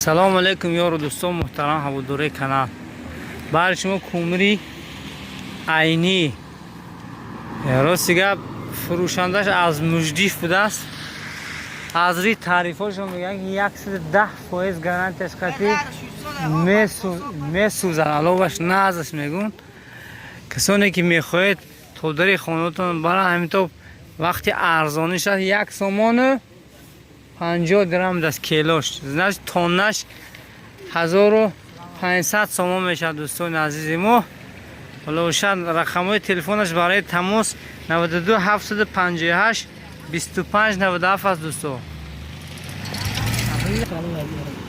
Салому алейкум, ёру дӯстон, муҳтарам ҳаводораи канал. Баҳри шумо кумри Айнӣ. Рости гап, фурӯшандаш аз Муждиф будааст. Аз рӯи таърифҳошон мегӯянд, ки 110% гарантияш қатӣ месӯзад, аловаш назаш мегӯн. Касоне ки мехоҳед, то дари хонатон бара, ҳаминто вақти арзонӣ шад, 1 сомону 50 дирам даст келош, значит, тоннаш 1500 сомон мешавад. Дӯстони азизи мо, ҳоло бошад, рақамҳои телефонаш барои тамос 92 758 25 97 аст. Дӯсто,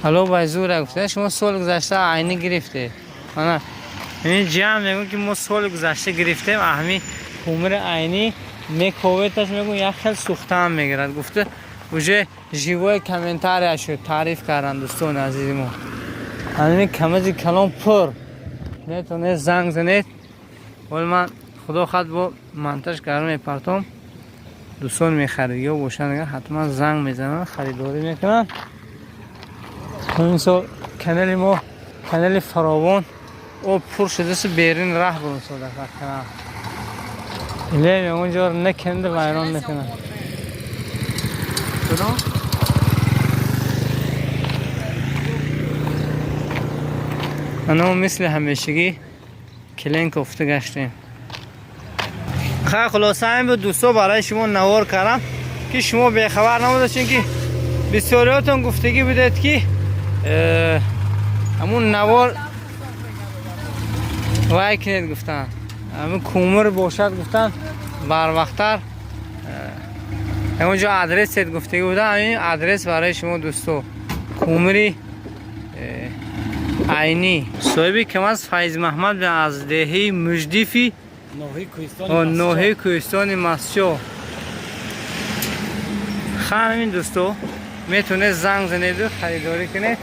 ҳало байзура гуфта, шумо соли гузашта Айнӣ гирифтед. Ана ин ҷамъ мегӯн, ки мо соли гузашта гирифтем. Аҳми кумри Айнӣ мековеташ, мегӯн, як хел сӯхтаам мегирад, гуфта, уже живой комментария шуд, таъриф карданд. Дӯстони азизи мо, ҳамин камази калон пур, метавонед занг занед. Ҳоли ман, худо хад, бо монтаж карда мепартом. Дӯстон мехарид ё бошанд, ҳатман занг мезананд, харидорӣ мекунанд. Ҳамин сол канали мо, канали фаровон, об пур шудаси, берин раҳ бурун сода канал илем онҷо накенда вайрон мекунад. Кудом? Ано мисли ҳамешагӣ клин кофта гаштем. Хай, хулоса, ҳамин буд, дӯсто. Барои шумо навор кардам, ки шумо бехабар набуда, чунки бисёриётон гуфтагӣ будед, ки ҳамун навор вай кунед, гуфтанд, ҳамин кумир бошад, гуфтанд, барвақттар ҳамонҷо адресет гуфтагӣ буда. Ҳамин адрес барои шумо, дӯсто, кумири Айнӣ, соҳиби камаз Файзмаҳмад аз деҳаи Муждифи ноҳияи кӯҳистони Мастчоҳ. Ҳамин, дӯсто, метавонед занг занеду харидорӣ кунед.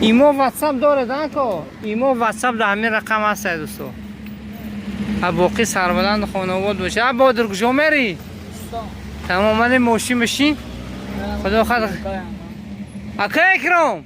Имо, Ватсап доред ако? Имо, Ватсап дар ҳамин рақам ҳастад, дӯсто. Боқӣ сарбаланду хонобод бошед. А Бодир, куҷо мерӣ? Тамом, омадем, мошин бишин. Худо хад, ака Икром.